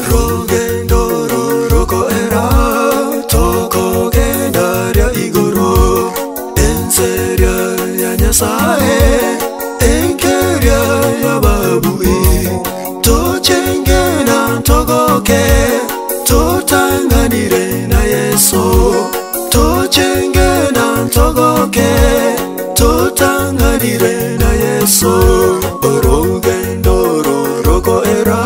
Rogendo rorokoera tokogenda ria igoro enseria ya Nyasaye enkeria y'ababui tochengena togoke totang'anire na Yeso tochengena togoke totang'anire na Yeso orogendo rorokoera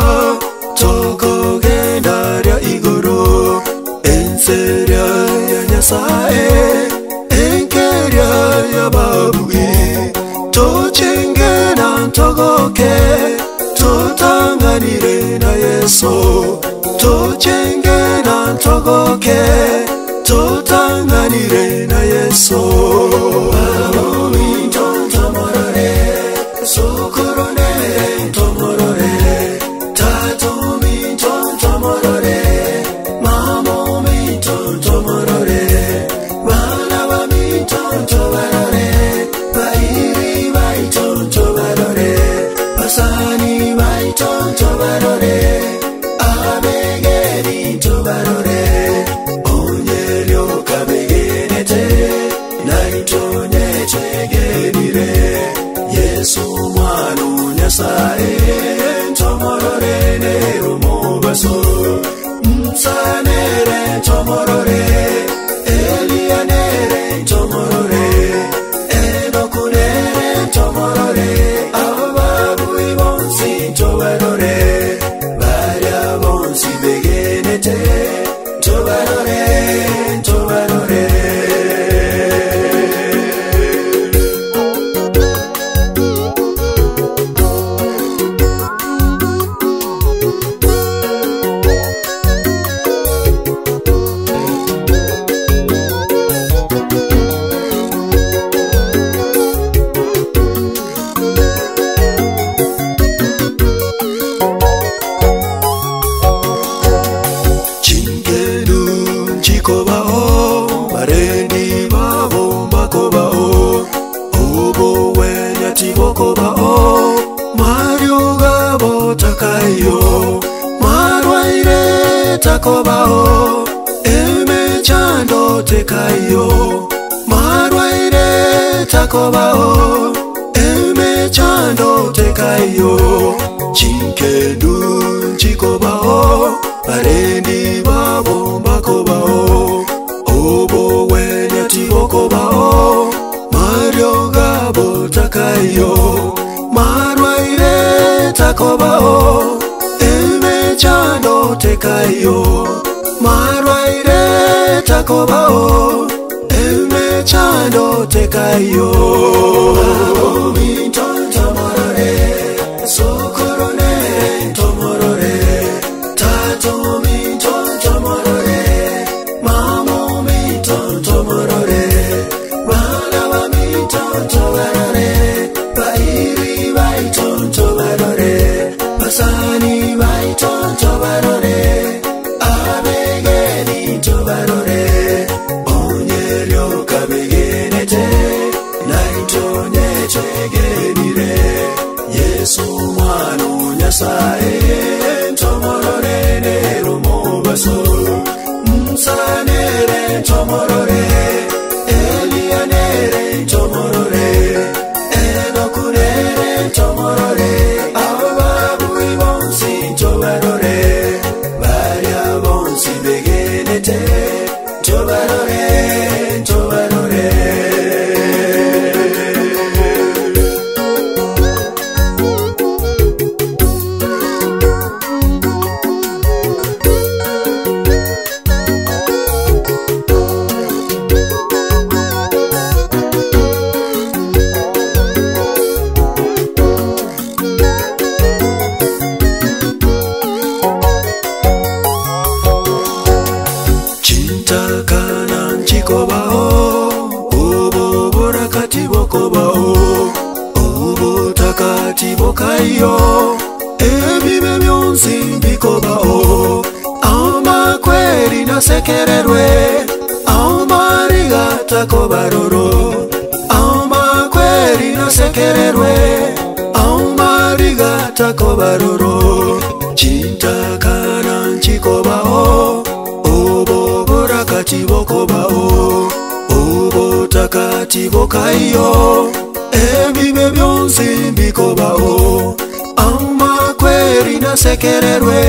tokogenda ria igoro enseria ya Nyasaye enkeria y'ababui tochengena togoke totang'anire na Yeso tochengena togoke totang'anire na Yeso Babomintontomorore sokoronere ntomorore tatomintontomorore mamomintontomorore bana bamintontobarore bairi baitontobarore basani baitontobarore abegerintobarore onyeryokabegенete naitonyetegenire Yesu mwana Nyasaye ntomorore nerumobaso nsanere ntomorore Elianere ntomorore Enokunere ntomorore ababui bonsi ntobarore baria bonsi begenete ntobarore ntobarore. Chinkenu chikobao barendi babo makobao obo wenya tibokobao mario gabo takayo marwaire takobao emechando tekayo marwaire takobao emechando tekayo chinkenu chikobao barendi babo makobao obo wenya tibokobao mario gabo takayo marwaire takobao emechando tekayo marwaire takobao emechando tekayo Babomintontomorore sokoronere ntomorore tatomintontomorore mamomintontomorore bana bamintontobarore bairi baitontobarore basani baitontobarore abegenintobarore onyeryokabegенete naitonyetegenire. Chintakana nchikobao, obo borakati bokobao, obutakati bokaiyo, ebibe byonsi mbikobao, amakweri nasekererwe, amariga takobaroro, amakweri nasekererwe, amariga takobaroro, chintakana nchikobao, obo borakati bokobao, obutakati bokaiyo, ebibe byonsi mbikobao, amakweri nasekererwe,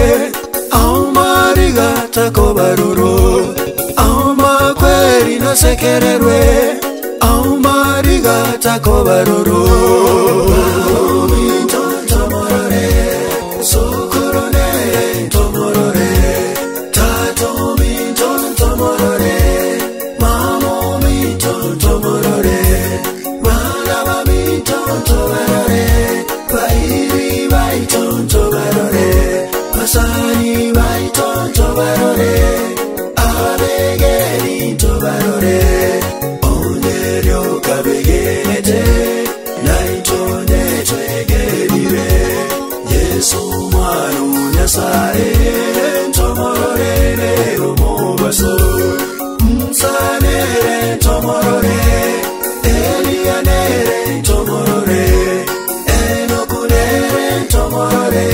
amariga takobaroro, amakweri nasekererwe, amariga takobaroro. Basani baito barore, abegeri to barore, oneryo kabegerete, naito netwegerire, Yesu mwana Nyasaye, ntomorore omubaso, nsanere ntomorore, Elianere ntomorore, Enokunere ntomorore,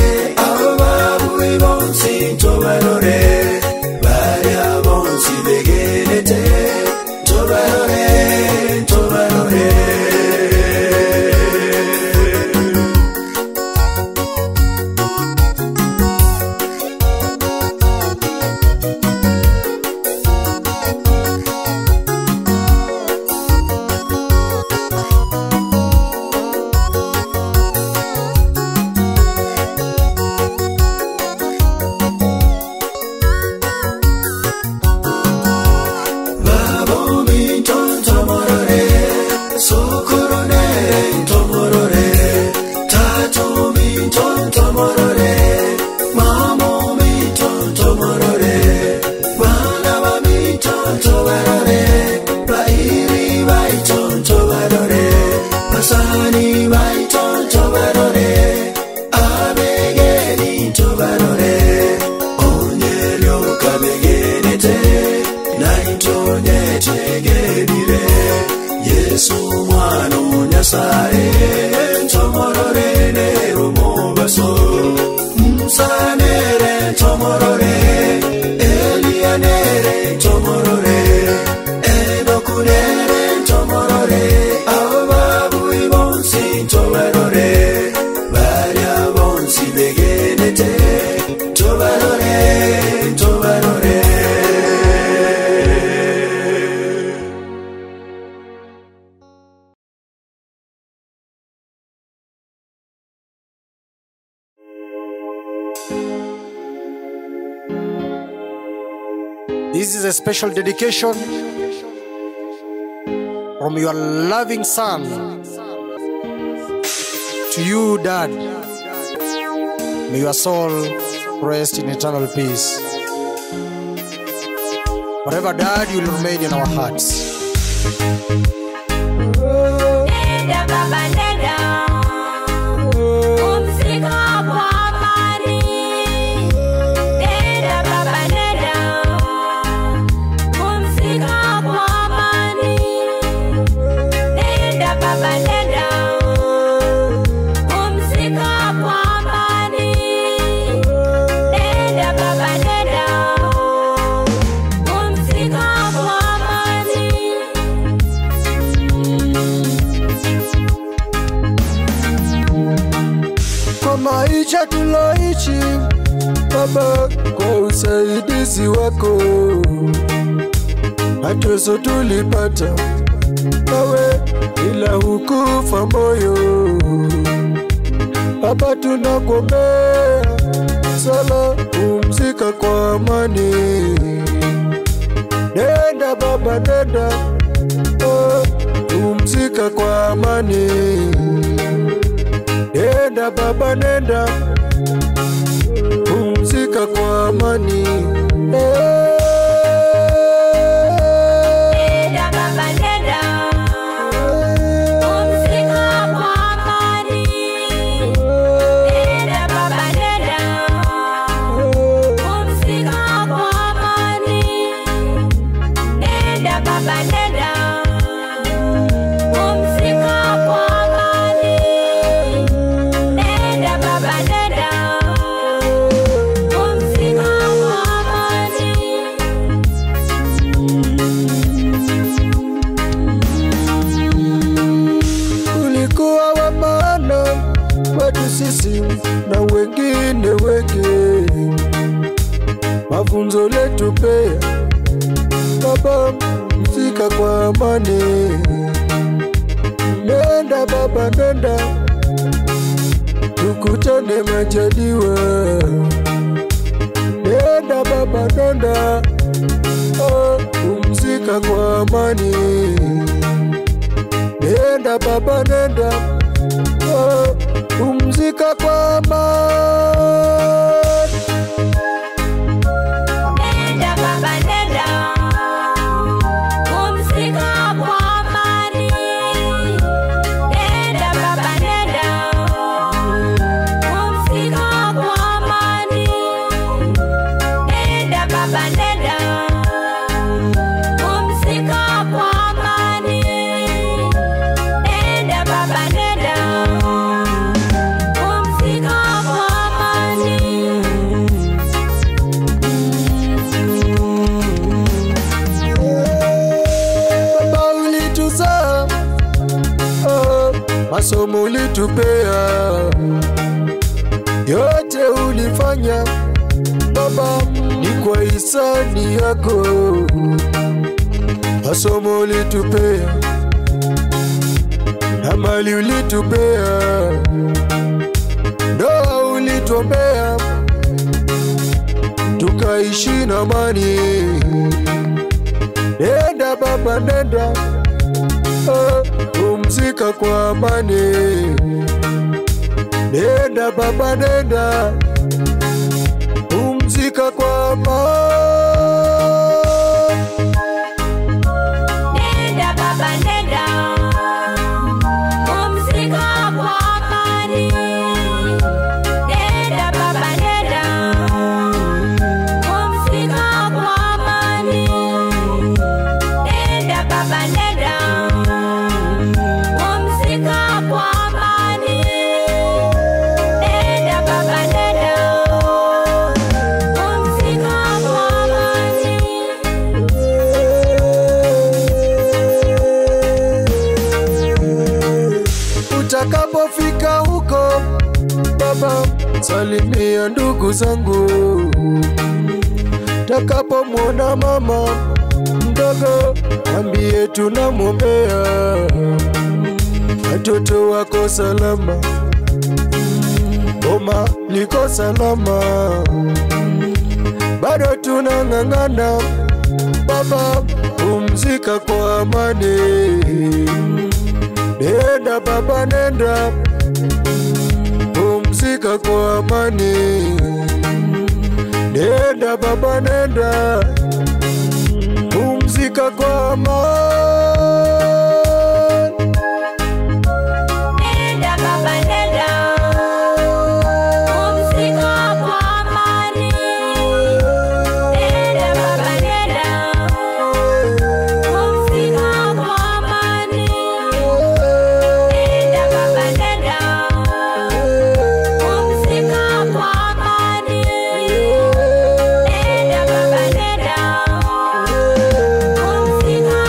ababui bonsi ntobarore, baria bonsi begerete, ntobarore, ntobarore. Babo minto ntomorore, sokoro nere ntomorore, tato minto ntomorore, mamo minto ntomorore, bana ba minto ntobarore, bairi baito ntobarore, basani baito ntobarore, abegeri ntobarore, onyeryo kabegerete, naito nyetegerire, Yesu mwana Nyasaye, ntomorore nero mubaso, nsanere ntomorore, Elianere ntomorore, Enokunere ntomorore, ababui bonsi ntobarore, baria bonsi begenete, ntobarore, ntobarore. This is a special dedication from your loving son to you, Dad. May your soul rest in eternal peace. Forever, Dad, you will remain in our hearts. Nenda baba nenda, pumzika kwa amani. Nenda baba nenda, pumzika kwa amani. Nenda baba nenda, pumzika kwa amani. Nenda baba nenda, pumzika kwa amani. Kwa maisha tuloishi Baba, kwa usaidizi wako mateso tulipata nawe, ila hukufa moyo. Baba, tunakuombea sala, pumzika kwa amani. Nenda baba, nenda, oh, pumzika kwa amani. Nenda baba, nenda, pumzika kwa amani. baba nenda, pumzika kwa amani. Nenda baba nenda, pumzika kwa amani. Ulikuwa wa maana kwetu sisi na wengine wengi, mafunzo letupea baba, mzika kwa amani. Nenda baba, nenda, tukutane majaliwa. Nenda baba, nenda, oh, pumzika kwa amani. Nenda baba, nenda, oh, pumzika kwa amani. Nenda baba nenda, pumzika kwa amani. Nenda baba nenda, pumzika kwa amani. Nenda baba nenda, pumzika kwa amani. Nenda baba nenda, pumzika kwa amani. Baba ulituzaa, oh, masomo ulitupea, yote ulifanya baba ni kwa hisani yako. Masomo ulitupea na mali ulitupea, ndoa ulituombea, tukaishi na amani. Nenda baba, nenda, oh, pumzika kwa amani. Nenda baba, nenda, pumzika kwa amani. Nenda baba nenda, pumzika kwa amani. Nenda baba nenda, pumzika kwa amani. Nenda baba nenda, pumzika kwa amani. Nenda baba nenda, pumzika kwa amani. Utakapofika huko baba, salimia ndugu zangu. Takapomwona mama mdogo, ambie tunamwombea watoto wako salama, boma liko salama, bado tunang'ang'ana baba, pumzika kwa amani. Nenda baba, nenda, pumzika kwa amani. Nenda baba, nenda, pumzika kwa amani. Nenda baba nenda, pumzika kwa amani. Nenda baba nenda, pumzika kwa amani. Nenda baba nenda, pumzika kwa amani. Nenda baba nenda, pumzika.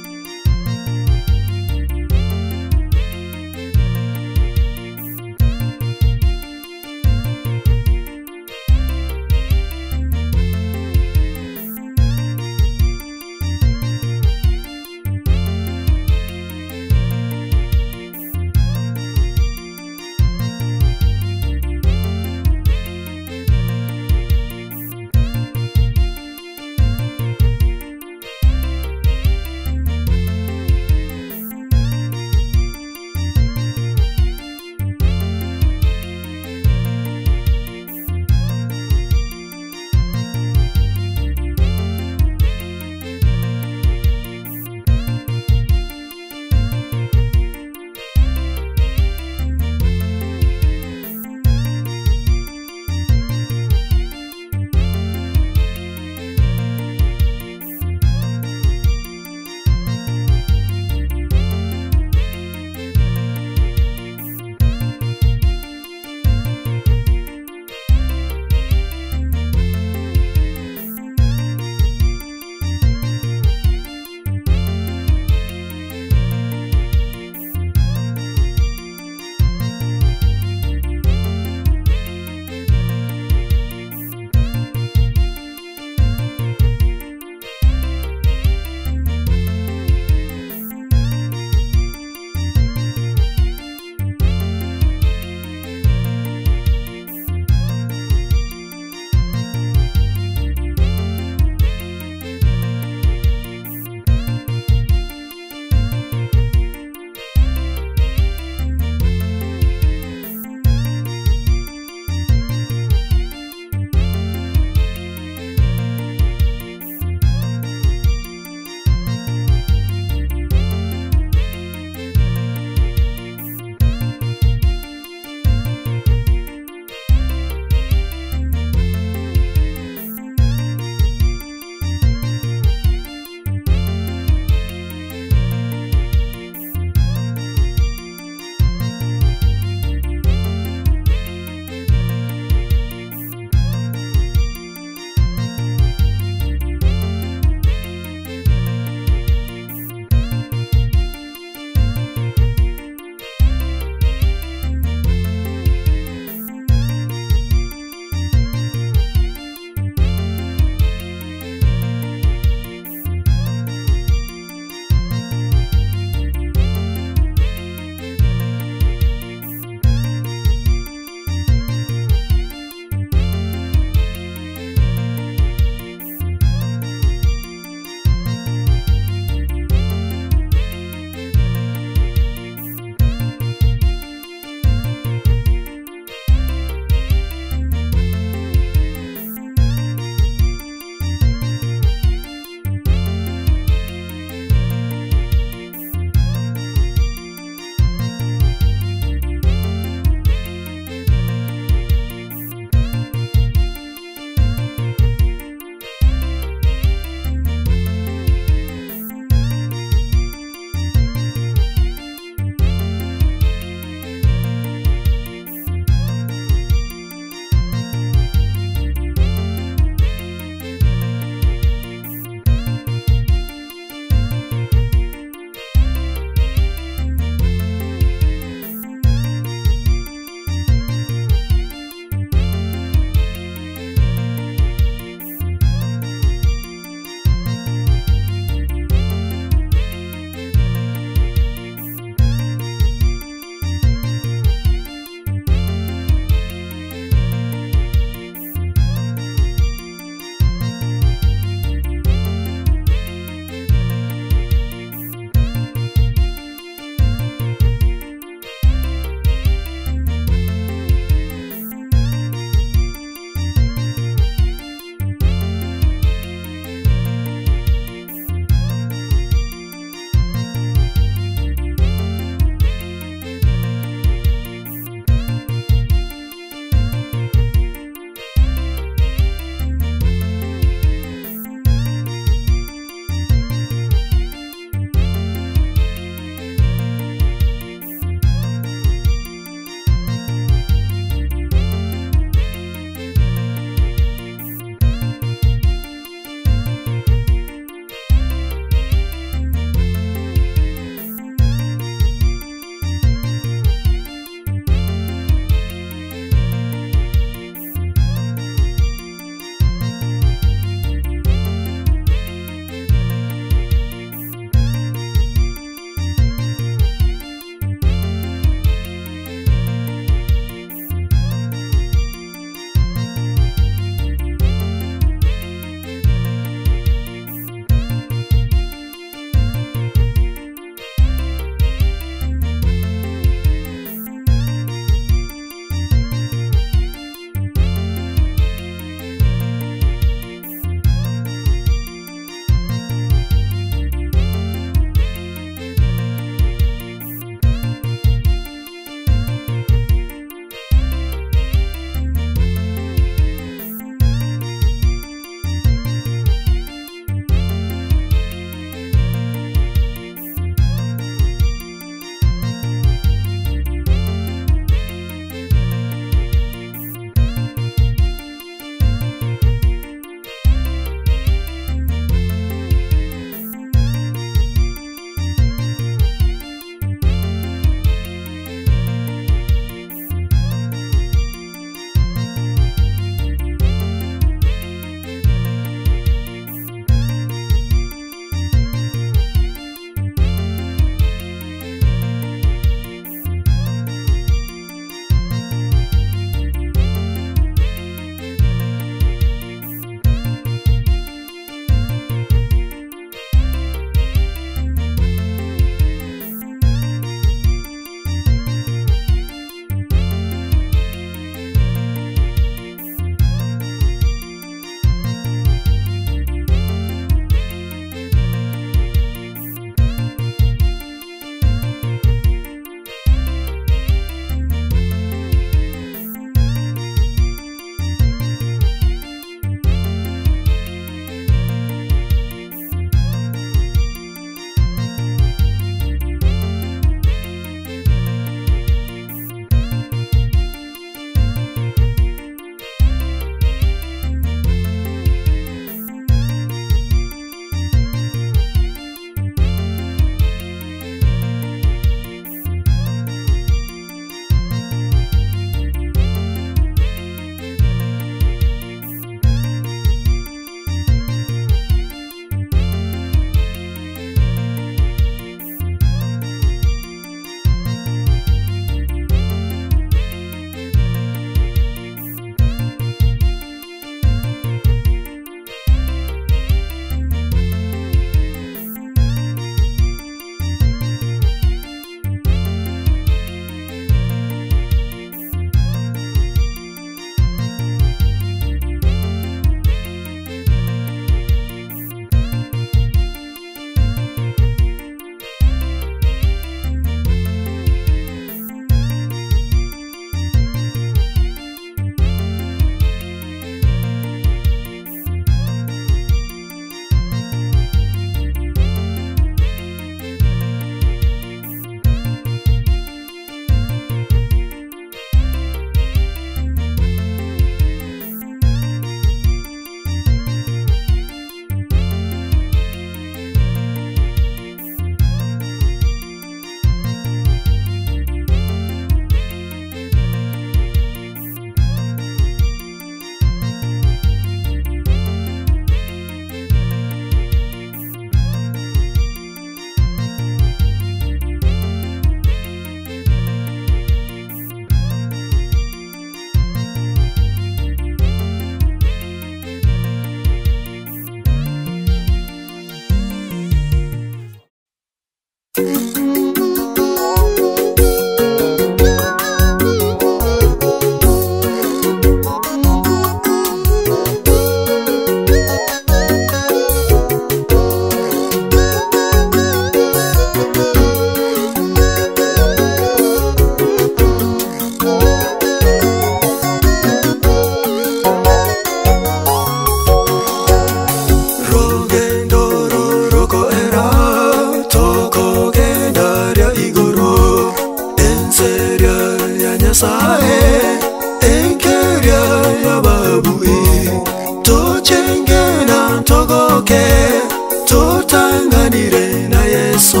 Totanganire na Yesu,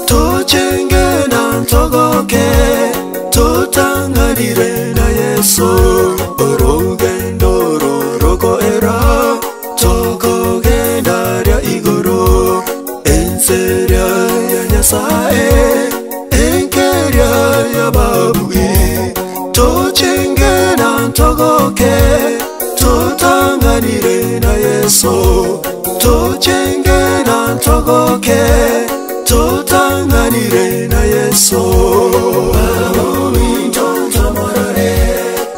tochenge na ntogoke, totanganire na Yesu, orugendo rorokoera, tokogenda ria igoro, enseria ya Nyasaye, enkeria ya babui, tochenge na ntogoke, totanganire na Yesu, tochenge na ntogoke, totanganire na Yesu. Babomintontomorore,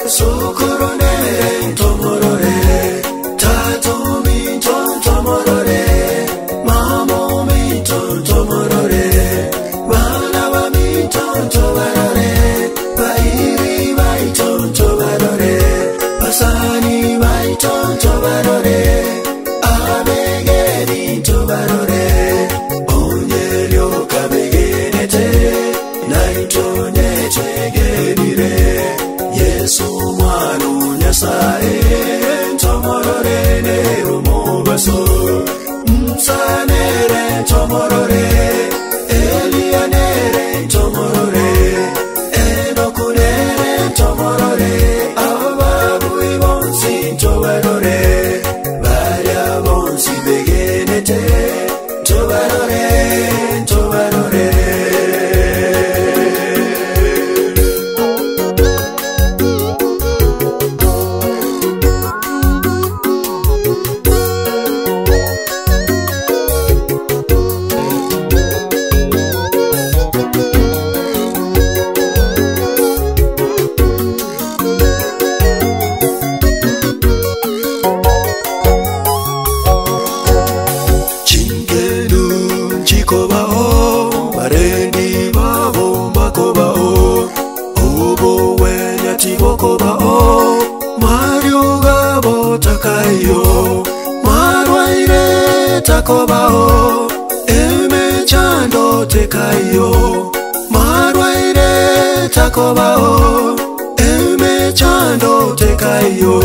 sokoronere ntomorore, tatomintontomorore, mamomintontomorore, bana bamintontobarore, bairi baitontobarore, basani baitontobarore, abegeri ntobarore, onyerio kabegenete, naitonye twegenire, Yesu mwana Nyasaye, ntomorore nerumobaso, msanere ntomorore, Elianere ntomorore, Enokunere ntomorore, ababui bonsi ntobarore, baria bonsi begenete, ntobarore, ntobarore. Chinkelu chikobao, barendi babo makobao, obo wenya tibokobao, Mario gabo takayo, marwaire takobao, emechando tekayo, marwaire takobao, emechando tekayo,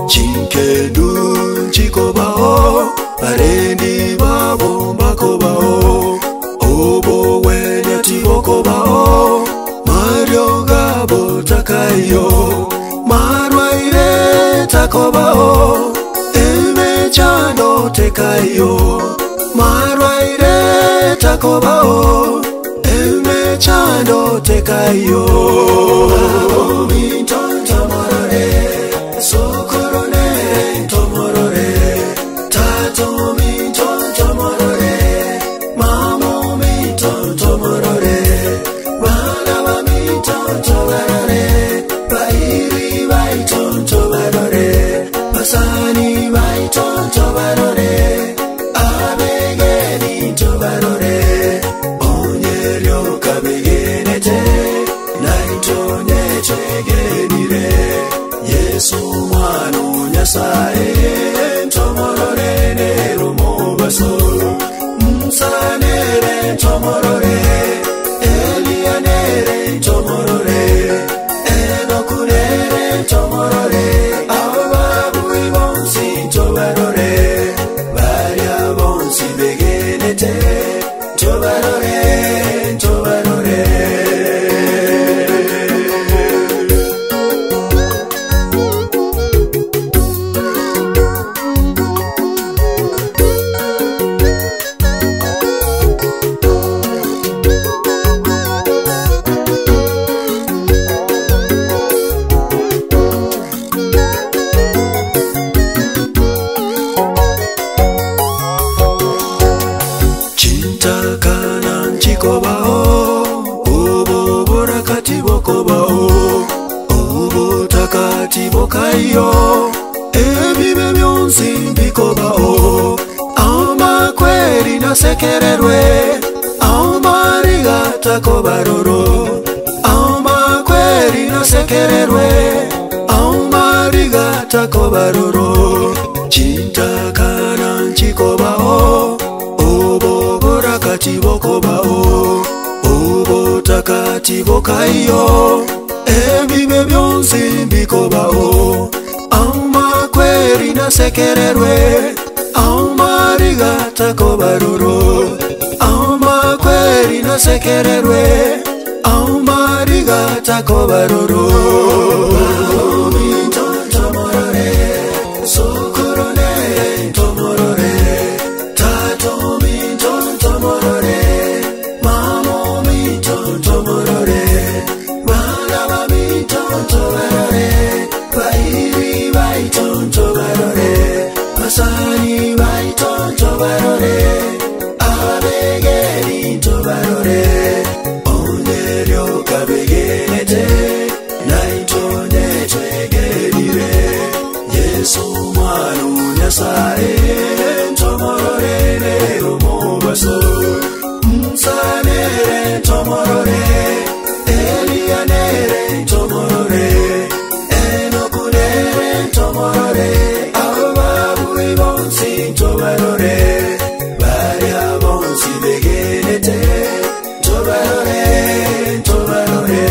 chinkendu chikobao, barendi babo makobao, obo wenya tibokobao, Mario gabo takayo, marwaire takobao, emechando tekayo, marwaire takobao, emechando tekayo. Babomintontomorore, sokoronere ntomorore, tatomintontomorore, mamomintontomorore, bana bamintontobarore, bairi baitontobarore, basani baitontobarore, abegenintobarore, onyerio kabegenete, naitonye twegenire, Yesu mwana Nyasaye, ntomorore nerumobaso, msanere ntomorore, Elianere ntomorore, Enokunere ntomorore, ababui bonsi ntobarore, baria bonsi begenete, ntobarore, ntobarore. Chintakana nchikobao, oboborakati bokobao, obotakati bokayo, ebibe byonsi mbikobao, amakweri nasekererwe, amariga takobaroro, amakweri nasekererwe, amariga takobaroro, chintakana nchikobao, oboborakati bokobao, obotakati bokayo, ebibe byonsi mbikobao, amakweri nasekererwe, amariga takobaroro Amakweri nasekererwe Amariga takobaroro Mintontomorore Sokoronere ntomorore Tato mintontomorore Mamo mintontomorore Bana ba mintontobarore Bairi baitontobarore Basani baitontobarore Abegeri ntobarore Onyerio kabegenete Naitone twegerire Yesu mwana Nyasaye Ntomorore lero mubaso Nsanere ntomorore Elianere ntomorore Enokunere ntomorore Ababui bonsi ntobarore Baria bonsi begenete Ntobarore, ntobarore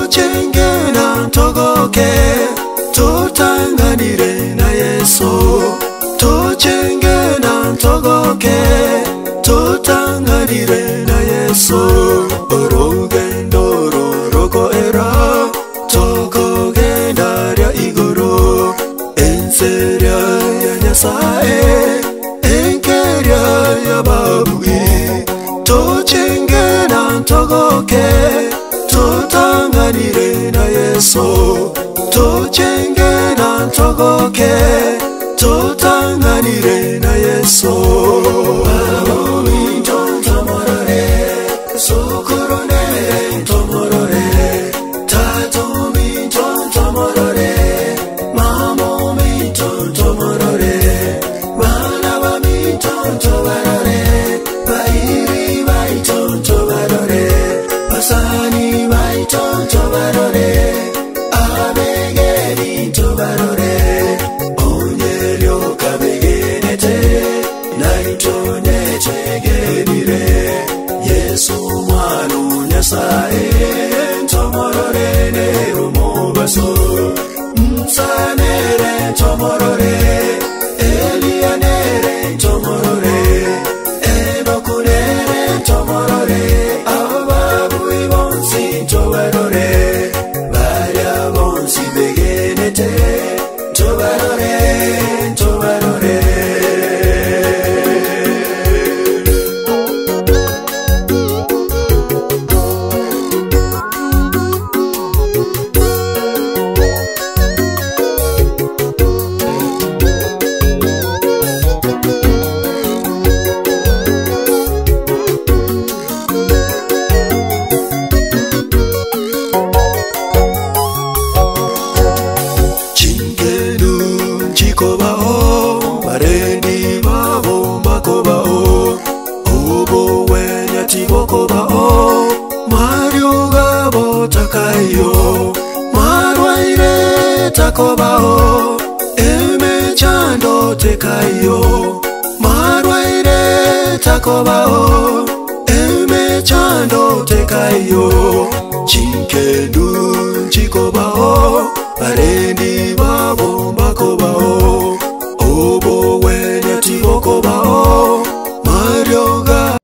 Tochengena ntogoke Totang'anire na Yesu Tochengena ntogoke Totang'anire na Yesu Orugendo rorokoera Tokogenda ria igoro Enseria ya Nyasaye Enkeria ya babui Tochengena ntogoke Totang'anire na Yesu Tochengena ntogoke Totang'anire na Yesu Babuinto ntomorore Sokoronere ntomorore Tato minto ntomorore Mamo minto ntomorore Bana ba minto ntobarore Bairi baito ntobarore Basani baito ntobarore Abegeri ntobarore Onyerio kabegenete Naitonye chegerire Yesu mwanu Nyasaye Ntomorore nerumobaso Msanere ntomorore Elianere ntomorore Enokunere ntomorore Ababui bonsi ntobarore Baria bonsi begenete Ntobarore, ntobarore Chinkenu chikobao barendi babo mbakobao obo wenya tibokobao mario gabo takayo marwaire takobao emechando tekayo marwaire takobao emechando tekayo chinkendu chikobao barendi babo mbakobao obo wenya tibokobao marioga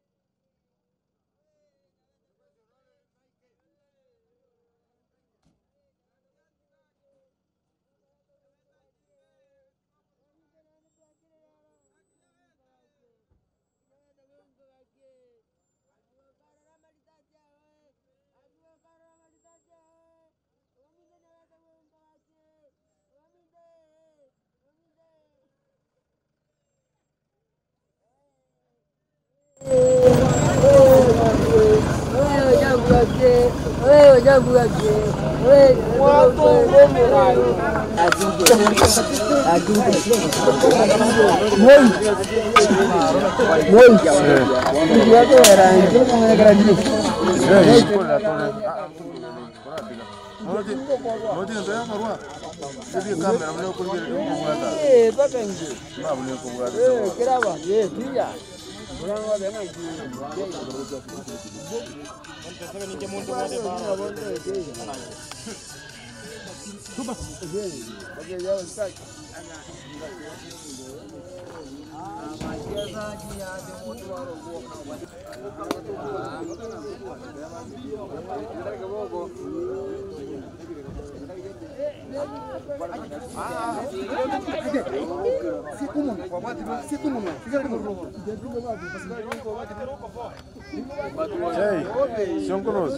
Chei, Shonkonos.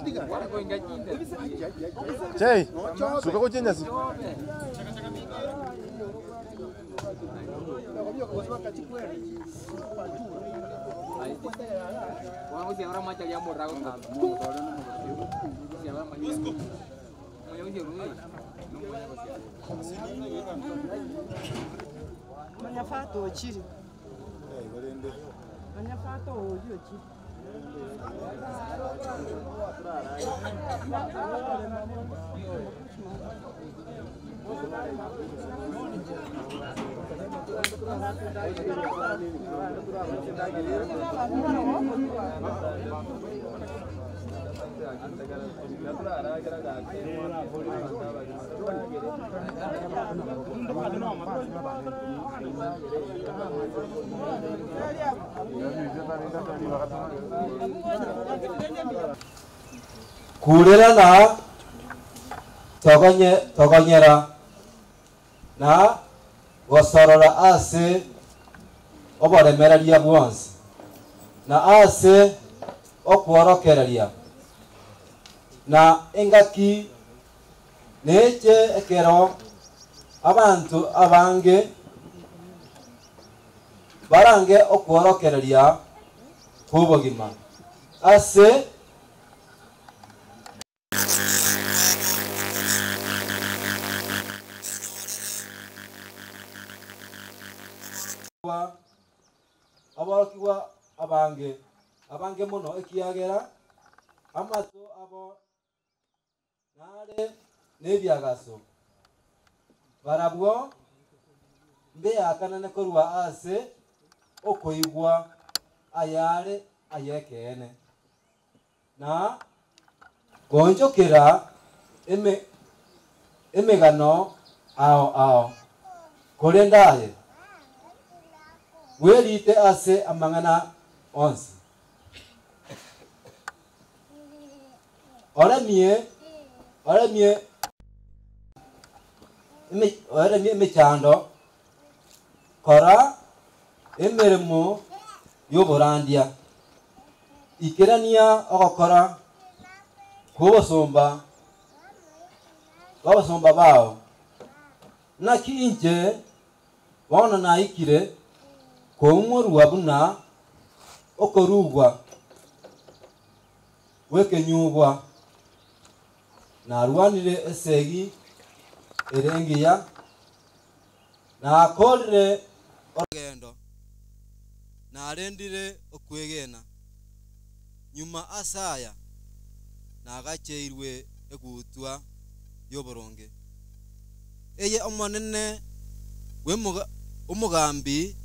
Chei, suka ko chenyasi. Manyafato ochiri. Manyafato oyo ochiri. Kurera na togonye togonyera na gosorora ase oboremereria bwonsi na ase okworokereria na engaki neche ekero abantu abange barange okworokereria kw'obogima ase aborokigwa abange abange mono ekiagera amato abo nare n'ebiagaso barabwo mbeakanane korwa ase okoigwa ayare ayekeene na gonchokera emegano ao ao korende aye bwerite ase amang'ana onsi oremie oremie oremie emechando kora emeremo y'oborandia ikerania ogokora kw'obosomba bw'abasomba bao naki inche bono naikire koumorwa buna okorugwa gwekenyugwa narwanire esegi ere engiya nakorire orugendo narendire okwegena nyuma asaya nagacheirwe egutwa y'oboronge eye omonene omogambi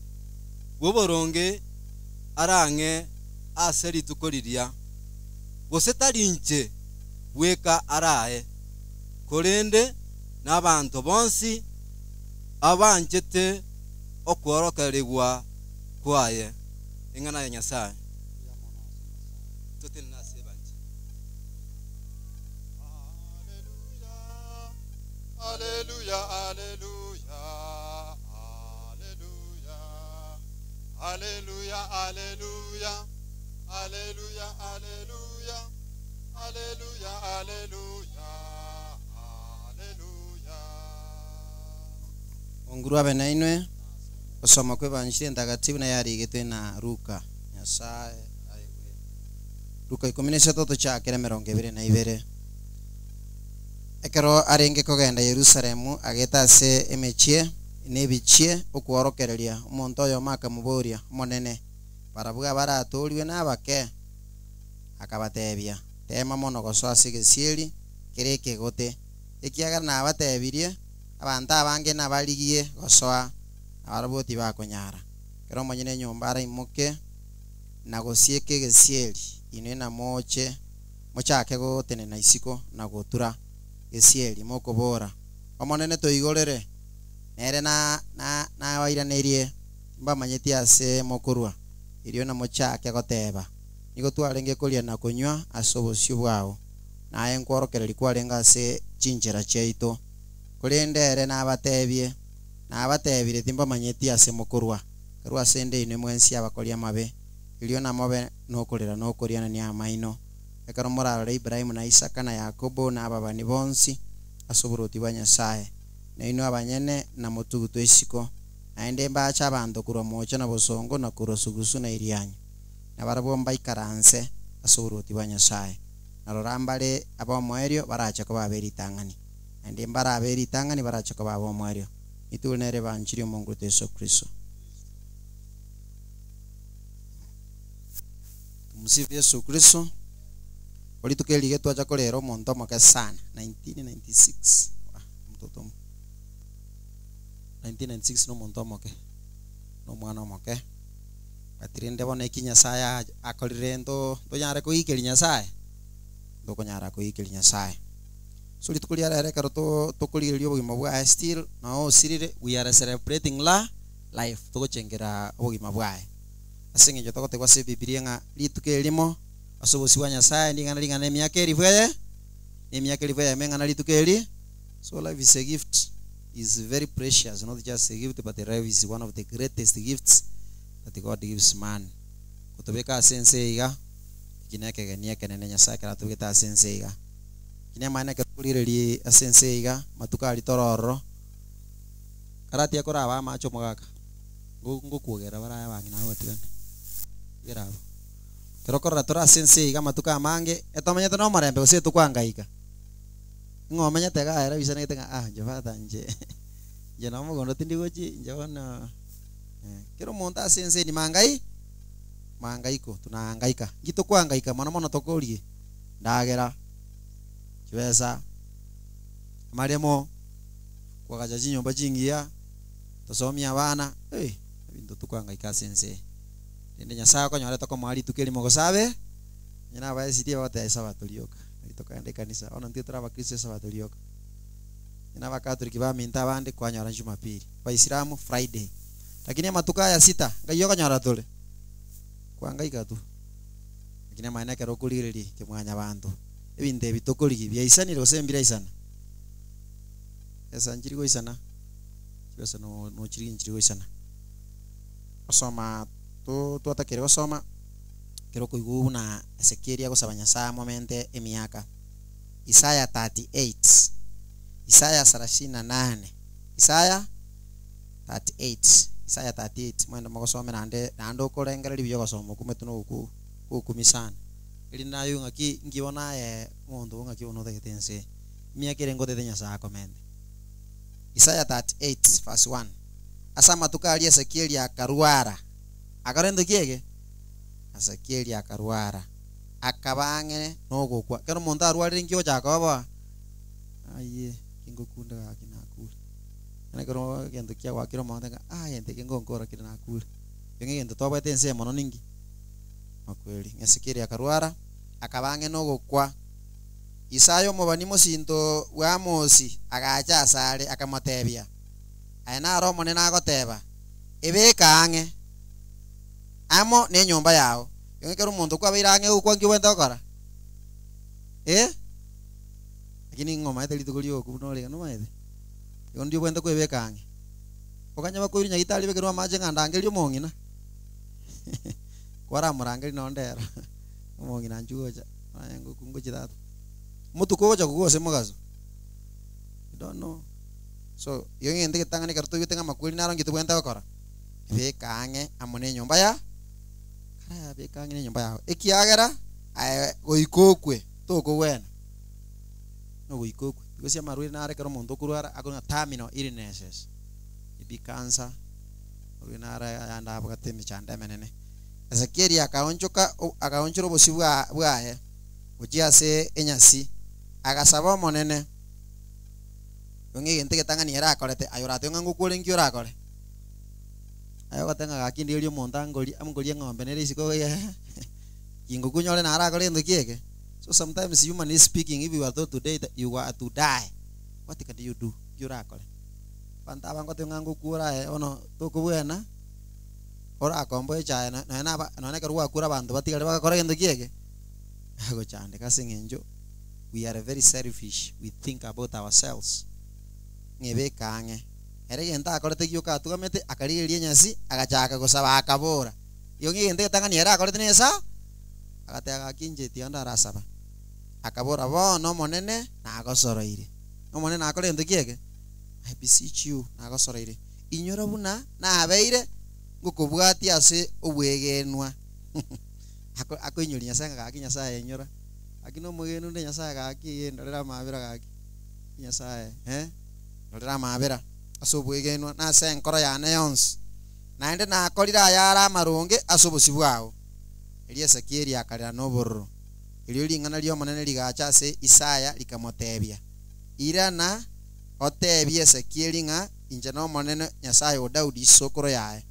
bw'oboronge arang'e ase rituko riria gose tari inche bweka arae korende n'abanto bonsi abanchete okworokerigwa kwaye eng'ana ya Nyasaye totene nase banche. Hallelujah, hallelujah, hallelujah, hallelujah, hallelujah, hallelujah, hallelujah, hallelujah, hallelujah. Onguru abe nainwe osoma kwebanjire ndagatibu na yarigetwe na Luka Nyasaye aiwe Luka 13 tuchakire 22 ekero arenge kogenda Yerusalemu ageta ase emechie nebichie okworokereria omonto oyo makamuboria omonene barabwo baratoriwe nabake akabatebia tema mono gosoa ase gesieri kere ekegote ekiagera nabatebirie abantu abange nabarigie gosoa abarabwo tibakonyara kero omonyene enyomba araimoke na gosieka egesieri inwe namoche mochake gotenena isiko na gotura gesieri mokobora omonene toigorere nere nabairanerie mbamanyeti ase mokorwa irio namochake goteba nigo twarenge koria na konywa ase obosio bwao naye nkworokereri kwarenge ase chinchera chiaito korende ere nabatebie nabatebire timbamanyeti ase mokorwa kerwa ase ende inwe mwensi abakoria amabe irio namobe nokorera nokorianania amaino ekero morarore Ibrahimu na Isaka na Yakobo na ababani bonsi ase oboroti bwa Nyasaye na inwe abanyene na motugutwe isiko naende mbache abanto korwa mocha na bosongo na korwa sugusu na irianyi na barabwo mbaikaranse ase oboroti bwa Nyasaye na rora mbare abaomoerio barache koba aberitang'ani naende mbare aberitang'ani barache koba abaomoerio itwe nere banchiri omongu Yesu Kristo. Tumsifu Yesu Kristo. Olituko erige twacha korera omonto omoke sana 1996 mtoto 1996 no omonto omoke no omwana omoke batirinde bono eki Nyasaye akorire ntonyare koikeria Nyasaye Ntokonyara koikeria Nyasaye. So rituko ria rero ekero to tokorigereria obogima bwaye still noo osirire we are celebrating la life togochengera obogima bwaye. Ase eng'encho togotegwa ase ebibiria ng'a rituko erimo ase obosio bwa Nyasaye ning'ana ring'ana na emiaka elifu eye na emiaka elifu eyemo eng'ana rituko eri. So life is a gift is very precious not just a gift but life is one of the greatest gifts that God gives man. Gotobeka ase ense eye iga eki nekegeni ekenene Nyasaye ekero atobegete ase ense eye iga. Eki nemaene ekero okorigereria ase ense eye iga amatuko aria tore ororo, karatiga koraba amache omogaka, ngo ngokwogerera baraye abang'ina abwo batigane, tigera abwo. Ekero okorora tore ase ense eye iga amatuko amange, etomenyete na omorembe gose etokwangaika? Ng'a omenyete iga ere oisanegete ng'a ah inche father inche inche na omogondo tindi gochi inche bono kera omonto ase ense eye nimangai mangaiko tunahangaika. Nki tokwangaika mono mono tokorie? Ndagera, chibesa, amaremo, koagacha chinyomba chingiya, tosomie abana, eh ebinto tokwangaika ase ense eye. Rende Nyasaye okonyora tokomoa rituko erimo gose abe, onye na abaesidi bagoteba esabato rioka, nari tokogenda ekanisa, bono intwe tore abakristo esabato rioka. Onye na abakatoliki baminto abande kwanyora jumapili, abaisilamu friday. Lakini amatuko aya sita, ngai okonyora tore? Kwangaika tu. Lakini amaene ekero okorigereria kemwanyabanto, ebinto ebi tokorigia biaisanire gose mbiraisana? Chibesa nchiri goisana, chibesa no nochirigia nchiri goisana. Gosoma to twatakeire gosoma, ekero okoigwa buna Ezekieli agosaba Nyasaye amomente emiaka. Isaya 38, Isaya sarasini na nane, Isaya 38, Isaya 38, mwende mogosome naende naende okorengereria buya ogosoma okwo omanyete nogoku gokumia sana. Erinde naye ng'aki nki bono aye omonto obo ng'aki bono otagete ense eye. Emiaka ere ngotete Nyasaye akomente. Isaya 38 verse 1, Ase amatuko aria Ezekieli akarwara. Akora ento ki eke? Ezekieli akarwara, akaba ang'e nogokwa. Ekero omonto arwarire nki ogochaka koboa? Aye, ki ngokunda gaki nakure. Yaani ekero egento kiagoakire omonto ng'a ah egento eke ngonkora kere nakure. Ekio ng'egento tobwate ense eye mono ninki? Makweri. Ng'a Ezekieli akarwara, akaba ang'e nogokwa. Isaya omobani mosinto bw'Amosi agacha asare, akamotebia, Aya naro Omonene agoteba, Ebeke ang'e amo nenyomba yao. Igo ekero omonto kwabeire ang'e gokwa nki obwenerete gokora? Eh? Lakini ng'a omaete rituko ri'ogokwa buna ore iga nomaete? Igo ndio obwenerete kwebeka ang'e. Okanye bakoirwe nyagitari bekerwe amache ng'a ndangerie omong'ina, kwaramorangeria nonde ero, omong'ina anchwe gocha, aye ngokwa ngochie tata. Omotuko ogocha kogwa gose mogaso? You don't know. So, igo egento egetang'ani ekero toigwete ng'a amakweri naro nki tobwenerete gokora? Beka ang'e amo na enyomba ya kara beka ang'e na enyomba yao, ekiagera aye goika okwe tokogwena, nogoika okwe. Gose amarwaire naro ekero omonto okorwara akorwa ng'a terminal illnesses, maybe cancer, amarwaire naro ayande abwate emechando emenene. Ezekieli akaonchoka akaonchora obosio bwa bwaye gochia ase enyasi, agasaba Omonene. Igo ng'egento egetang'ani ere akorete, aye oratebe ng'a ngokwa ore nki orakore? Aye ogoteba ng'a gaki ndigerie omonto angorie amongorie eng'ombe nere isiko iga ki ngokwa onyore naro akore gento ki eke? So sometimes humanly speaking if you are told today that you are to die, what can you do? Nki orakore? Abanto aba ngoteba ng'a ngokwa ore aye bono tokobwena, orakomboe echae no nonya na aba nonya ekero gwakure abanto batigare bagakora gento ki eke? Bagochandeka ase eng'encho we are very selfish, we think about ourselves, ng'a ebeke ang'e. Ere egento akorete gioka atugamete, akarigereria enyasi, agachaka gosaba akabora, Igo ng'egento egetang'ani ere akorete nesa? Agateba gaki inche tiga ndarasaba. Akabora, Bono Omonene nagosoroire. Omonene nakore gento ki eke? I beseech you, nagosoroire, inyora buna nabeire ngokobwatia ase obwegenwa. Ako akoinyoria Nyasae ng'a gaki Nyasae inyora. Gaki nomogeni onde Nyasae gaki ee ndorere amaabera gaki. Nyasae eh, ndorere amaabera ase obwegenwa na ase enkoro yane yonsi, naende nakorire ayare amaronge ase obosio bwao. Erio Esekieli akarera nobororo. Erio ring'ana ri'Omonene rigacha ase Isaya rikamotebia, Irana, otebie Esekieli ng'a inche n'Omonene Nyasae o Daudi isokoro yaye.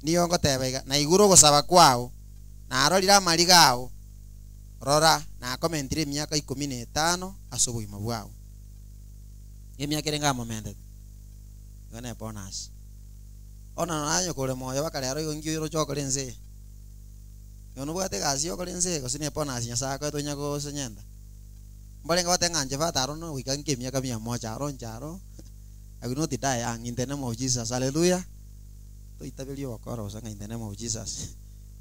Nigo ngoteba iga, Naigure ogosaba kwao, narorire amariga ao. Rora, nakomentire emiaka ikomi na etano ase obogima bwao. Emiaka ere ngamomentete. Igo ne bonus. Bono naye kore moyo mpaka rero igo nki oroche okore ense eye? Igo nobwate egasi ya okora ense eye gose ne bonus Nyasaye akoete onya gosenyenta? Mbarenge bagoteba ng'a inche father aro nogoika nke emiaka mia moja aro inche aro I will not die young in the name of Jesus hallelujah. Toitaberia ogokora bosa ng'a in the name of Jesus.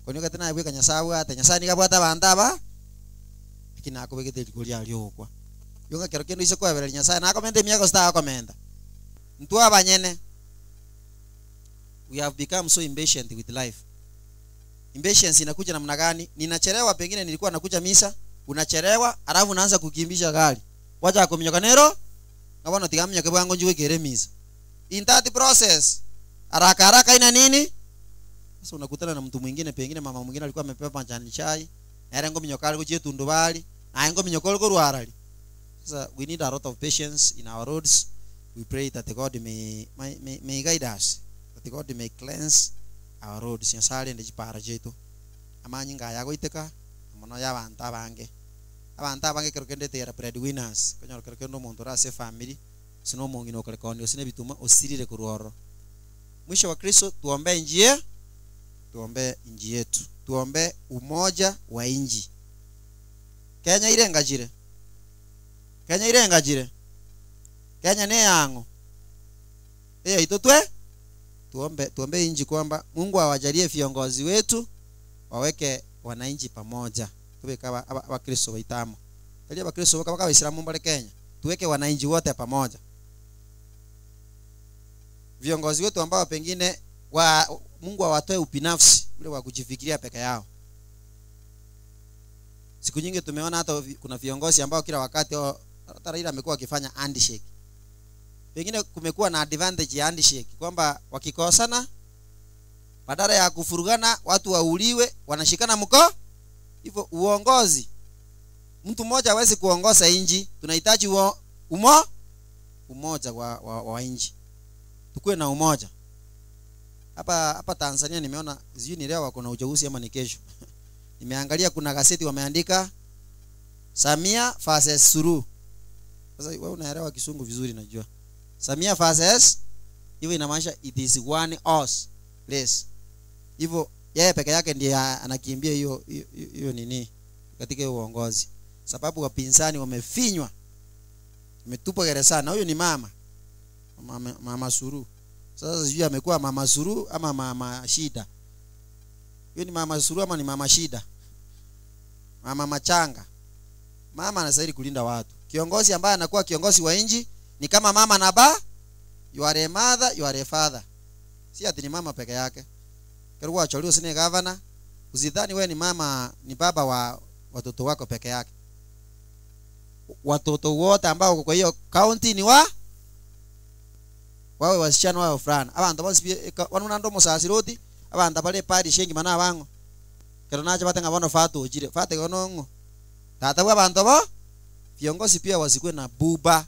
Koni ogete naye bweka Nyasaye abwate, Nyasaye nigo abwate abanto aba lakini nakobegete riko riaye ri'ogokwa. Igo ng'a kero kende oise koebereria Nyasaye nakomenta emiaka gose tagokomenta. Intwe abanyene we have become so impatient with life. Impatience inakuja namna gani? Ninachelewa pengine nilikuwa nakuja misa, unachelewa alafu unaanza kukimbisha gari. Wacha kominyoka nero ng'a bono tiga aminyoke bwango nchie goikera emisa. In that process haraka haraka ina nini? Sasa unakutana na mtu mwingine pengine mama mwingine alikuwa amebeba majani chai, nere ngominyoka are gochia etundubari, naye ngominyoka ore korwa arari. Sasa we need a lot of patience in our roads. We pray that God may, may, may, may guide us, that God may cleanse our roads. Nyasaye arende chipara chiaito. Amanyinga aya agoiteka mono ya abanto abange. Abanto abange ekero kende they are breadwinners. Okonyora kero kende omonto ore ase efamiri, gose na omong'ina okore koonia gose na ebituma osirire korwa ororo. Mwisho wa Kristo tuombe inchi ye tuombe inchi yetu. Tuombe umoja wa inchi. Kenya irengachire? Kenya irengachire? Kenya neyang'o? Eyaito twe? Tuombe tuombe inchi kwamba Mungu awajalie viongozi wetu waweke wananchi pamoja. Tobeke aba aba abakristo baito amo. Tari abakristo boka baka abaisilamu mbare Kenya. Tuweke wananchi wote pamoja. Viongozi wetu ambao pengine wa Mungu awatoe ubinafsi ule wa kujifikiria peke yao. Siku nyingi tumeona hata kuna viongozi ambao kila wakati oh, hata Raila amekuwa akifanya handshake. Pengine kumekuwa na advantage ya handshake kwamba wakikosana badala ya kufurugana watu wauliwe, wanashikana mko hivyo. Uongozi, mtu mmoja hawezi kuongoza nchi, tunahitaji uo, umo umoja wa, wa, wa nchi, tukuwe na umoja hapa hapa Tanzania. Nimeona sijui ni leo wako na uchaguzi ama ni kesho nimeangalia kuna gazeti wameandika Samia versus Suluhu. Sasa wewe unaelewa Kisungu vizuri najua. Samia versus hivyo inamaanisha it is one horse race. Hivyo yeye peke yake ndiye anakimbia hiyo hiyo hiyo nini katika hiyo uongozi. Sababu wapinzani wamefinywa. Wametupwa gerezani. Na huyo ni mama. Mama, mama Suluhu. Sasa sijui amekuwa mama Suluhu ama mama Shida. Huyo ni mama Suluhu ama ni mama Shida? Mama Machanga. Mama anastahili kulinda watu. Kiongozi ambaye anakuwa kiongozi wa nchi ni kama mama na ba. You are a mother, you are a father. Si ati ni mama peke yake. Kero wacholiwa sine governor, usidhani wewe ni mama, ni baba wa watoto wako peke yake. Watoto wote ambao wako kwa hiyo county ni wa wawe wasichana wawe wavulana. Abanto bonsi bono omosasiroti, abanto bare eparish engima na abang'o. Kero nache bate ng'a bono father ochire, father igo nong'o? Tata bwa abanto bo viongozi pia wasikue na buba.